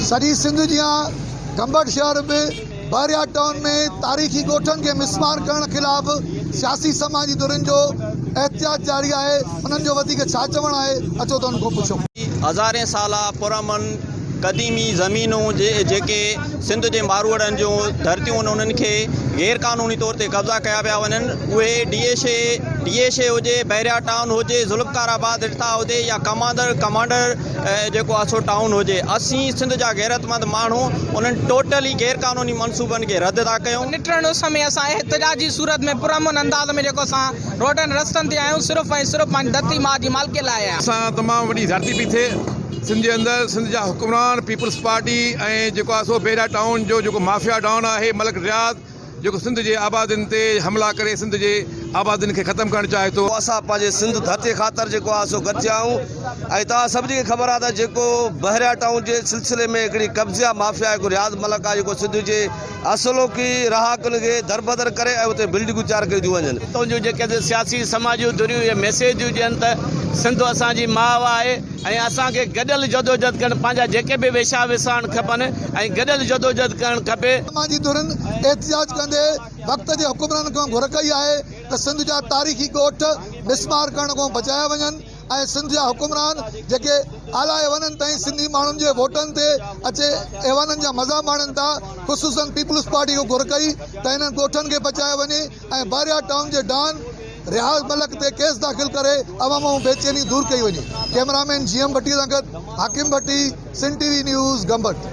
سڄي سنڌ جيان گمبٽ شهر به بحريا ٽائون ۾ تاريخي ڳوٺن کي مسمار ڪرڻ خلاف سياسي سماجي ڌرين جو احتجاج جاري آهي، انهن جو وڌيڪ ڇا چوڻ آهي اچو ته انهن کان پڇون. هزارين سالا پرامن قديمي زمينون جيڪي سنڌ جي ماروئڙن جون ڌرتيون آهن انهن کي غير قانوني طور تي قبضا ڪيا پيا وڃن اهي ڊي ايڇ اي ڊي ايڇ اي هجي بحريا ٽائون هجي ذوالفقار آباد رٿا هجي يا ڪماندر ڪمانڊر جيڪو آهي سو ٽائون هجي اسين سنڌ جا غيرتمند ماڻهو انهن ٽوٽلي غير قانوني منصوبن کي رد ٿا ڪيون. نٽهڻ اس ۾ اسان احتجاجي صورت ۾ پرامن انداز ۾ جيڪو اسان روڊن رستن تي آهيون صرف ۽ صرف پنهنجي ڌرتي ماء جي مالڪي لاء آهيان. سان تمام وڏي زيادتي پئي ٿئي سنڌ جي اندر سنڌ جا حڪمران پيپلز پارٽي ۽ جيڪو آهي سو بيرا ٽائون جو جيڪو مافيا ڊان آهي ملڪ رياض جيڪو سنڌ جي آبادين تي حملا ڪري سنڌ جي آبادين کي ختم ڪرڻ چاهي ٿو. اسان پنهنجي سنڌ ڌرتي خاطر جيڪو آهي سو گڏ ٿيا آهيون ۽ توهان سڀني کي خبر آهي ته جيڪو بحريا ٽائون جي سلسلي ۾ هڪڙي قبضيا مافيا هڪ رياض ملڪ آهي جيڪو سنڌ جي اصلوڪي رهاڪن کي دربدر ڪري ۽ اتي بلڊنگون تيار ڪيون ٿيون وڃن. تنهنجون جيڪي سياسي سماجي ڌريون اهي ميسيج ٿيون ڏين ته سنڌ اسان جي ماء آهي ۽ اسان کي گڏيل جدوجھد ڪرڻ پنهنجا جيڪي به ويشا وسارڻ کپن ۽ گڏيل جدوجھد ڪرڻ کپي. سماجي ڌرين احتجاج ڪندي وقت جي حڪمرانن کان گهر ڪئي آهي ته سنڌ جا تاريخي ڳوٺ مسمار ڪرڻ کان بچايا وڃن ۽ سنڌ جا حڪمران جيڪي اعليٰ ايوانن تائين سنڌي ماڻهن جي ووٽن تي اچي ايوانن جا مزا ماڻين ٿا خصوصن پيپلز پارٽي کان گهر ڪئي ته انهن ڳوٺن کي بچايو وڃي ۽ بحريا ٽائون جي ڊان رياض ملڪ تي ڪيس داخل ڪري عوام مان بيچيني دور ڪئي وڃي. ڪئميرا مين جي ايم ڀٽي سان گڏ Hakim Bhatti, Sindh T V news, Gambat.